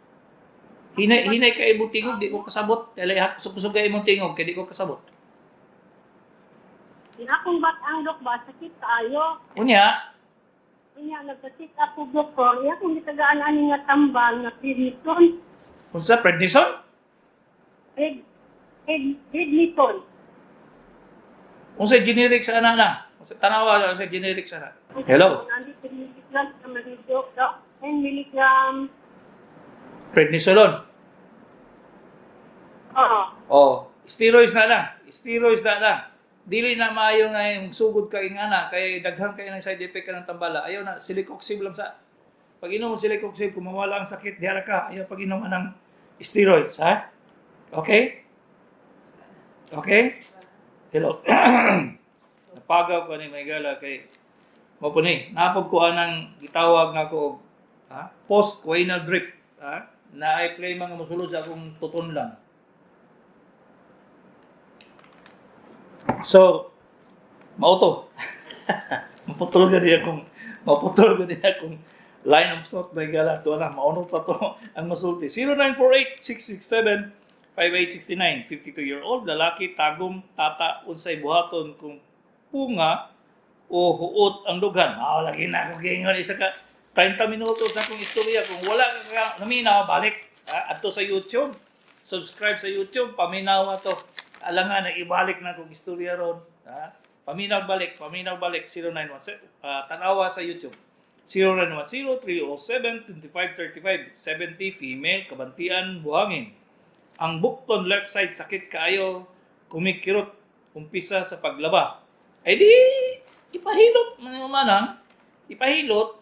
Hinay hinay kay imong tingog, di ko kasabot. Dali ha, kusog kay imong tingog kay di ko kasabot. Yung akong batang, Doc, ba, sakit kaayo. Unya, Unya, nagpakit ako, doktor. Iya akong gitagaan ani nga tambal na prednison. Unsa prednison? Prednison. Unsa generic sa ana na? Unsa tanawa sa generic sa ana? Hello. 100 milligram sa mga Doc, Doc. 10 milligram. Prednisolone. Oo. Oh, steroids na lang. Steroids na lang. Dili na maayo nga yung sugod ka ingana kay daghan kay ng side effect ka ng tambala. Ayaw na, celecoxib lang sa. Pag inom mo celecoxib, kung mawala ang sakit, diara ka. Ayaw pag inom ng steroids, ha? Okay? Okay? Hello. Napagaw ko ni may gala kay mo po ni. Napag ko anang gitawag na ko og, ha? Post-coinal drip, ha? Na I play mga musulod sa akong tuton lang. So, mauto. Maputol ko din akong line of thought by gala. Ito na, maunot pa to ang masulti. 0948-667-5869. 52-year-old, lalaki, Tagum, tata, unsay buhaton kung punga o huot ang dughan? Mao lagi na ako giingon isa ka 30 minutos na akong istorya. Kung wala ka naminaw, balik. Ah, adto sa YouTube. Subscribe sa YouTube, paminaw ato. Alangan na ibalik na akong istorya ron. Ha? Paminaw balik, paminaw balik 0917, tanawa sa YouTube. 0910-307-2535. 70, female, Kabantian, Buhangin. Ang bukton left side sakit kaayo, kumikirot umpisa sa paglaba. Ay di ipahilot man manang, ipahilot,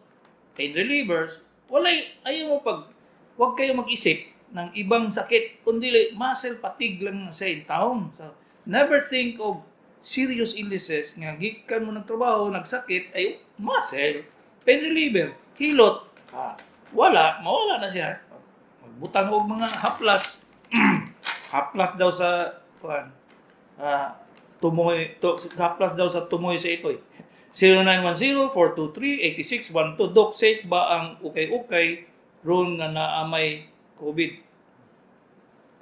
pain relievers, walay ayaw mo pag wag kayo mag-isip ng ibang sakit kundi muscle fatigue lang sa taon. So, never think of serious illnesses nga gikan mo nagtrabaho, nagsakit, ay muscle, pain reliever, hilot, ah, wala, mawala na siya. Magbutang og mga haplas, haplas daw sa kuan. Ah, tumoy to, haplas daw sa tumoy sa itoy. 0910-423-8612. Dok, safe ba ang ukay-ukay ron nga naa may COVID?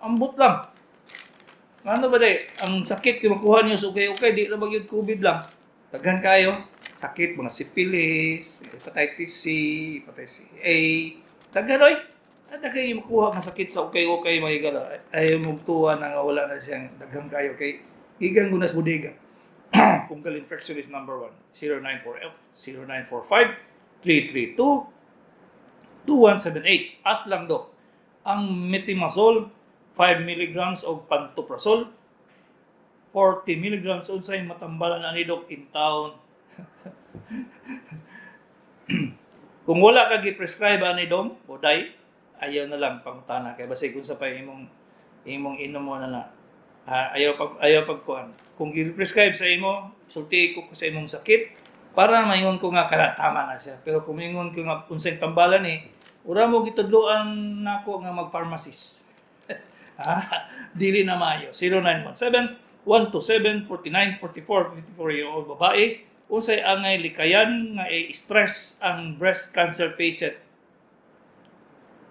Ambot lang. Ano ba day? Ang sakit kung makuha niyo sa ukay-ukay, di lang magyud COVID lang. Daghan kayo. Sakit, mga syphilis, hepatitis C, hepatitis A. Daghan oy. Daghan yung makuha nga sakit sa ukay-ukay, mga higala. Ayaw mo tuwa na nga wala na siyang daghan kayo kay gikan gunas bodega. Fungal infection is number one. 094F 0945 332 2178. As lang, Dok. Ang methimazole 5 milligrams o pantoprazole 40 milligrams, unsay matambalan ani, Dok, in town? Kung wala ka gi-prescribe ani, dong o day, ayaw na lang pangutana kay basig unsa pa imong inom mo na na. Ah, ayaw pagkuan. Kung gi-prescribe sa imo, sulti ko sa imong sakit para maingon ko nga kana tama na siya. Pero kung maingon ko nga unsay tambalan ni, ura mo gitudloan nako nga mag-pharmacist. Ah, dili na maayo. 0917 127 49 44, 54-year-old babae, unsay angay likayan nga i-stress ang breast cancer patient?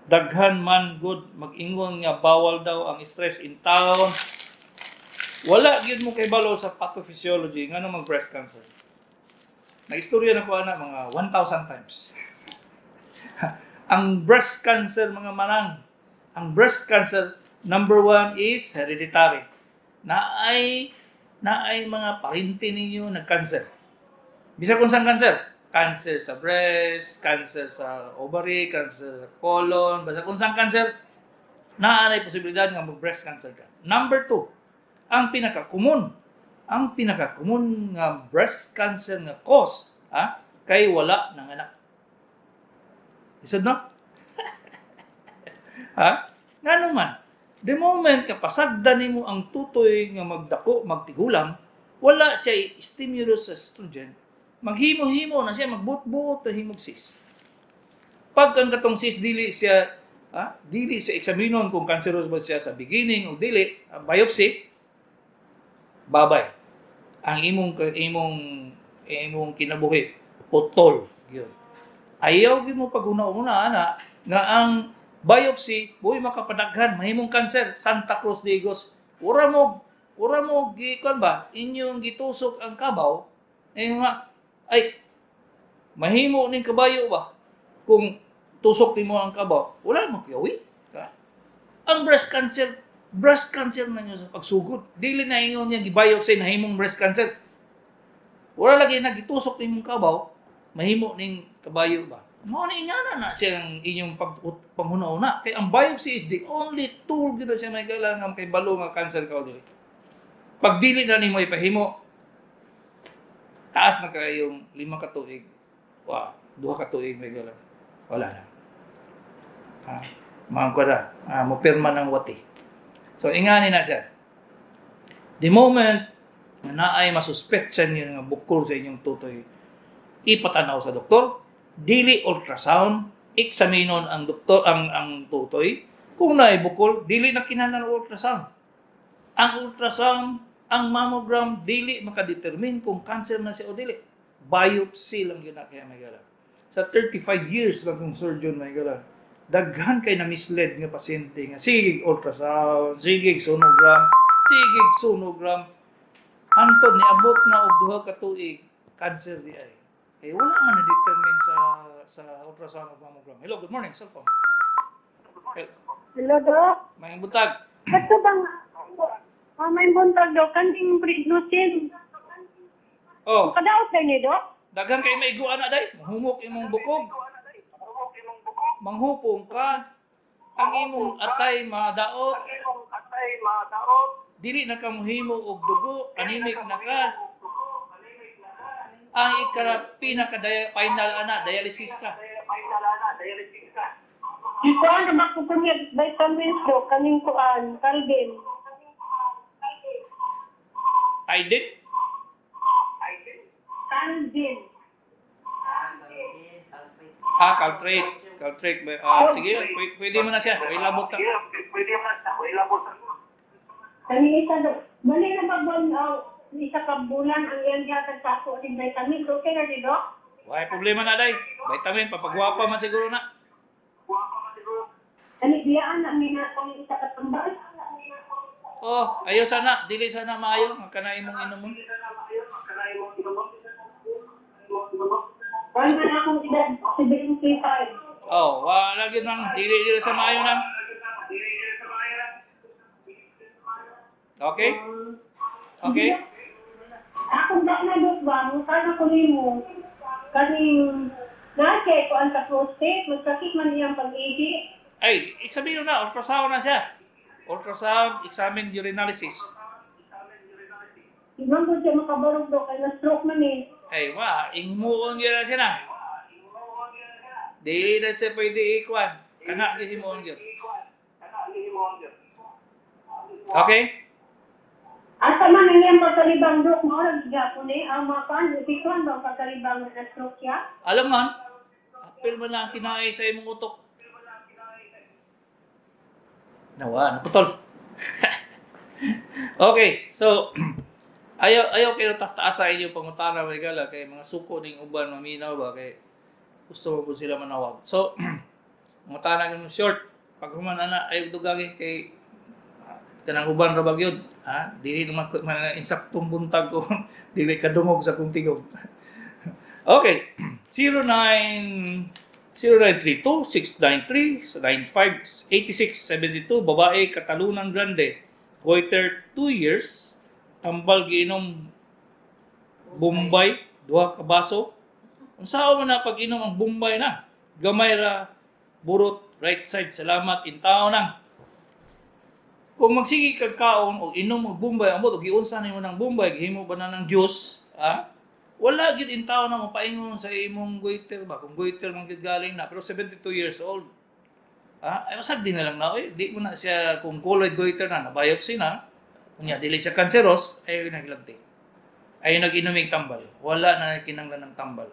Daghan man good mag-ingon nga bawal daw ang stress in town. Wala gyud mo kabalo sa pathophysiology ngano mag breast cancer. Naistorya na ko ana mga 1,000 times. Ang breast cancer, mga manang, ang breast cancer, number one is hereditary. Naay mga parente ninyo nag-cancer. Bisag unsang cancer. Cancer sa breast, cancer sa ovary, cancer sa colon, basta kung saan cancer, naa posibilidad nga mag-breast cancer ka. Number two, ang pinaka-common nga breast cancer nga cause, ha, kay wala ng anak. Isod, no? Ha? Ngano man, the moment ka pasagdan nimo ang tutoy nga magdako, magtigulang, wala siya stimulus sa estrogen, maghimo-himo na siya, magbuot-buot na himog cyst. Pag ang katong cyst dili siya, ha, dili siya eksaminon kung cancerous ba siya sa beginning o dili, biopsy, babay. Ang imong imong kinabuhi putol gyud. Ayaw gyud mo paghuna-una ana nga ang biopsy buhi makapadaghan mahimong cancer. Santa Cruz de Digos. Ura mo gikuan ba inyong gitusok ang kabaw eh nga ay mahimo ning kabayo ba kung tusok nimo ang kabaw, wala mo kiyawi. Ha? Ang breast cancer, breast cancer na niya sa pagsugod. Dili na ingon niya gibiopsy na himong breast cancer. Wala lagi nagitusok nimong kabaw, mahimo ning kabayo ba. Mao ni nga na na siyang inyong panghuna-una. Kay ang biopsy is the only tool gyud na siya may kailangan kay balo nga cancer ka o dili. Pag dili na nimo ipahimo, taas na kayong 5 ka tuig. Wa, 2 ka tuig may gala. Wala na. Ha? Mga kwada, ah, mo pirma ng wati. So ingani na siya. The moment na naay masuspect siya niyo nga bukol sa inyong tutoy, ipatanaw sa doktor, dili ultrasound, eksaminon ang doktor ang tutoy. Kung naay bukol, dili na kinahanglan og ultrasound. Ang ultrasound, ang mammogram, dili makadetermine kung cancer na siya o dili. Biopsy lang yun na kaya may gala. Sa 35 years lang kong surgeon, may gala, daghan kay na misled nga pasyente nga sige ultrasound, sige sonogram, sige sonogram. Hantod niabot na og 2 ka tuig, cancer di ay. Eh wala man na determine sa ultrasound ug mammogram. Hello, good morning, cellphone. Hello, Hello, Dok. Maayong buntag. Kato bang, ah, may buntag, Dok, kaning Prednosin. Oh, Kadaot na ni, Dok? Daghan kay maigo ana day. Mahumok imong bukog. Manghupong ka. Ang imong atay madaot. Dili na ka mohimo og dugo, anemic na ka. Ang ikara pinaka final ana, dialysis ka. Ikuan na ba ko kunya vitamins, Dok, kaning kuan, Calvin. Tiden? Calvin. Ah, Caltrate. Caltrate. Ah, sige, pwede mo na siya. Way labot na. Kani isa, Dok. Bali na ba isa ka bulan ang iyang gihatag sa ako ni vitamin. Okay na di, Dok? Why problema na day? Vitamin papagwapa man siguro na. Kani biyaan na mi na akong isa ka tambal. Oh, ayo sana, dili sana maayo ang kana imong inomon. Kuan man akong edad, 75. Oh, wala gyud nang dili dili sa maayo nang. Okay? Okay? Akong ba na, Dok, ba? Mukha na ko nimo. Kaning naa siya kuan sa prostate, magsakit man iyang pag-ihi. Ay, examine na, ultrasound na siya. Ultrasound, examine urinalysis. Di man po siya makabarog, Dok, kay na-stroke man eh. Ay, wa, ingmuon gyud na siya na. Dili na siya pwede ikuan. Kana gyud himuon gyud. Okay? Asa man ang iyang pagkalibang, Dok, mao ra gihapon eh. Ang mga kuan, epektuhan ba ang pagkalibang na na-stroke siya? Alam man, apil man lang ang tinae sa imong utok. Nawa, naputol. Okay, so ayaw ayaw kayo taas-taas sa inyo pangutana may gala kay mga suko ning uban maminaw ba kay gusto mo po sila manawag. So, mangutana kay mo short pag human ana ayaw dugagi kay kanang uban ra ba gyud ha, dili naman mga insaktong buntag ko dili kadungog sa kong tigog. Okay. 09 0932 693 95 86 72, babae, Catalunan Grande, goiter 2 years, tambal giinom Bombay duha ka baso. Unsa man na pag inom ang Bombay na gamay ra burot right side? Salamat in tao nang kung magsige kag kaon og inom og Bombay amot og giunsa nimo ng Bombay, gihimo ba na ng juice, ha, wala gyud in tao na mopaingon sa imong goiter ba kung goiter man gyud galing na. Pero 72 years old, ha, ay masag di na lang na oy, di mo na siya kung colloid goiter na na biopsy na kunya dili siya cancerous, ayo naglamti, ayo nag-inomig tambal, wala na kinahanglan ng tambal.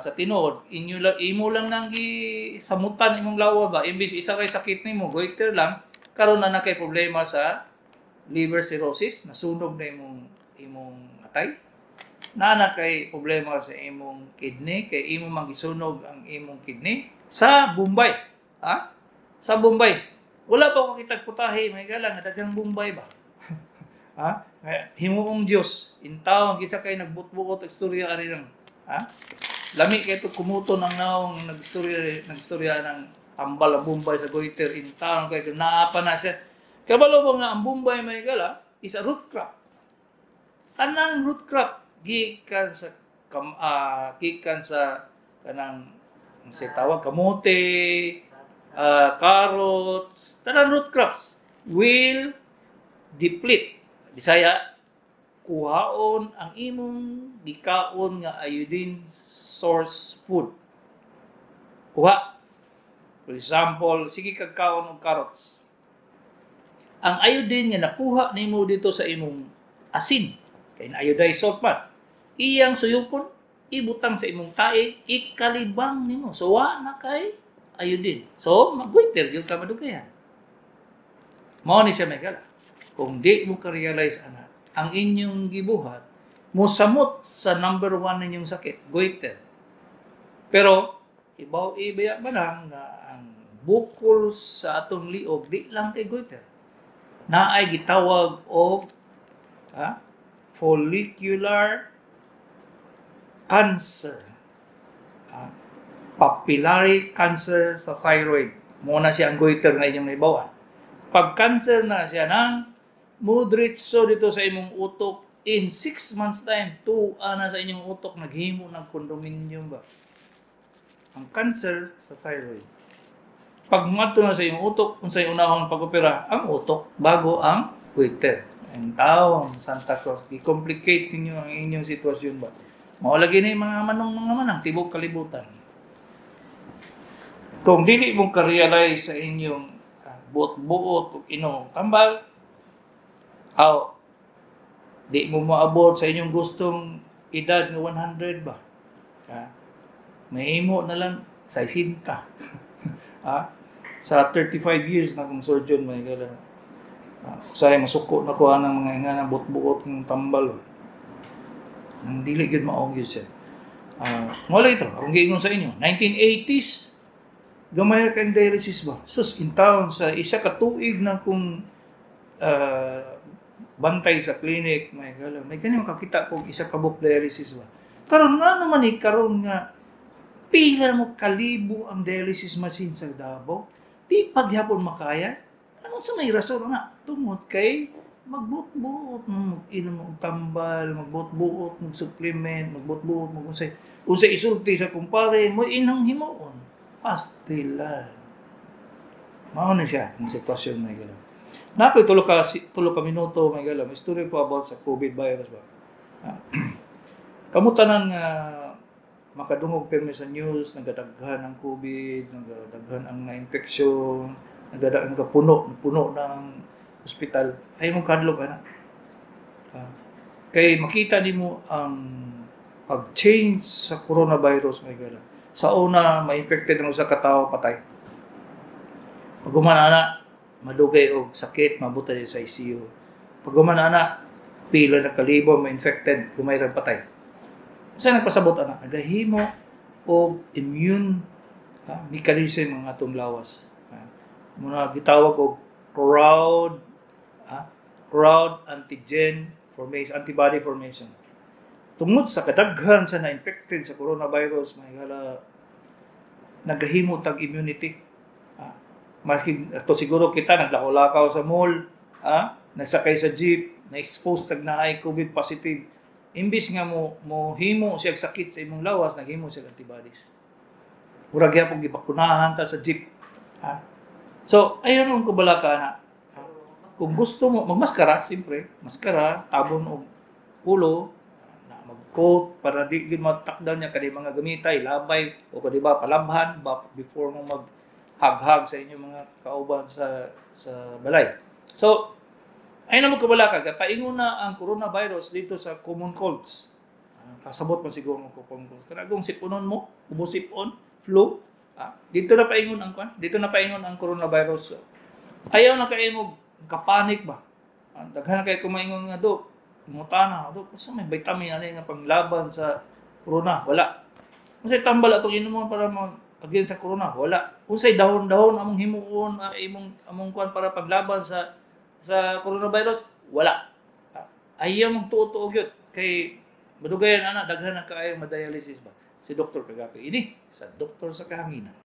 Sa tinuod inyo lang, imo lang nang gisamutan imong lawa ba. Imbis isa kay sakit nimo goiter lang, karon na na kay problema sa liver cirrhosis, nasunog na imong imong atay, na kay problema sa imong kidney kay imo mang gisunog ang imong kidney sa Bombay, ha, sa Bombay. Wala pa ko kitag putahe may gala nga daghang Bombay ba, ha. Kaya, himuong Dios in taon kinsa kay nagbutbuot og istorya ari nang, ha, lami kay to kumuto ng naong nagstorya nagstorya ng tambal ang Bombay sa goiter. In taon kay naa pa na siya. Kabalo ba nga ang Bombay may gala is a root crop? Kanang root crop gikan sa gikan sa kanang ang say tawag kamote, carrots, tanan root crops will deplete. Bisaya, kuhaon ang imong gikaon nga iodine source food. Kuha. For example, sige kag kaon og carrots. Ang iodine nga nakuha nimo dito sa imong asin, kay na iodized salt man, iyang suyupon, ibutang sa imong tae, ikalibang nimo. So wa na kay iodine. So mag-goiter gyud ka madugayan. Mao ni siya may gala. Kung di mo ka-realize ana, ang inyong gibuhat mosamot sa number one ninyong sakit, goiter. Pero ibaw ibaya ba nang nga ang bukol sa atong liog di lang kay goiter. Naay gitawag og, ha, follicular cancer. Ha, papillary cancer sa thyroid. Mo na siya ang goiter nga inyong naibawan. Pag cancer na siya nang mudritso dito sa imong utok in 6 months time, tuwa na sa inyong utok, naghimo ng condominium ba? Ang cancer sa thyroid. Pag muadto na sa imong utok, kung sa unahon pag-opera, ang utok bago ang goiter. Ang taon, Santa Claus, i-complicate ninyo ang inyong sitwasyon ba? Mao lagi na yung mga manong mga manang, tibok kalibutan. Kung dili mo ka-realize sa inyong buot-buot o inom tambal, aw, di mo maabot sa inyong gustong edad nga 100 ba? Ha? Mahimo na lang 60. Ha? Sa 35 years na kong surgeon, may gala. Usahay masuko na ko anang mga ingana buot-buot ng tambal ba. Nang dili gyud mao gyud siya. Mo ito, akong giingon sa inyo, 1980s, gamay ra kang dialysis ba? Sus, in town sa isa ka tuig na kung bantay sa clinic, may gala, may gani makakita kog isa ka buok dialysis ba. Karon nga naman ni karon nga pila mo kalibo ang dialysis machine sa Davao, di pagyapon makaya. Ano sa may rason nga? Tungod kay magbuot-buot mo inom og tambal, magbuot-buot mo supplement, magbuot-buot mo unsay unsay isulti sa kumpare mo inang himuon. Pastilan. Mao na siya ang sitwasyon, may gala. Napoy tulo ka minuto, may gala. May story ko about sa COVID virus ba. Kamo tanan nga makadungog pirmi sa news, nagadaghan ang COVID, nagadaghan ang na-infection, nagadaghan, nagapuno, puno ng ospital. Ay mong kadlok ana. Kay makita nimo ang pag-change sa coronavirus, may gala. Sa una, ma-infected ang usa ka tawo, patay. Pag human ana, madugay og sakit, mabuta sa ICU. Pag human ana, pila na kalibo ma-infected, gamay ra patay. Unsa nagpasabot ana? Nagahimo og immune mechanism ang atong lawas. Muna gitawag og crowd antigen formation, antibody formation. Tungod sa kadaghan sa na-infected sa coronavirus, may gala, nagahimo tag immunity. Maski ato siguro kita naglakaw-lakaw sa mall, nasakay sa jeep, na-expose tag naay COVID positive. Imbis nga mo himo siya sakit sa imong lawas, naghimo siya antibodies. Murag gyapon gibakunahan ta sa jeep. Ha? So, ayun ang kabalaka na. Kung gusto mo, magmaskara, siyempre, maskara, tabon og ulo, na mag-coat para di gyud matakdan niya kani mga gamitay, labay o kadi ba palabhan ba before mo mag haghag sa inyong mga kauban sa balay. So, ay na mo kabalaka, paingon na ang coronavirus dito sa common colds. Kasabot man siguro mo common colds. Kana kung sipunon mo, ubo sipon, flu, dito na paingon ang kwan, dito na paingon ang coronavirus. Ayaw na kayo mo kapanik ba? Daghan na kayo kumaingon nga do, ngutana do, unsa may vitamin ani nga panglaban sa corona? Wala. Unsay tambal atong inumon para mo against sa corona? Wala. Unsay dahon-dahon among himuon, imong among kwan para paglaban sa coronavirus? Wala. Ayaw magtuo-tuo gyud kay madugayan ana, daghan na kaayo madialysis ba. Si Dr. Kagapi ini sa Doktor sa Kahanginan.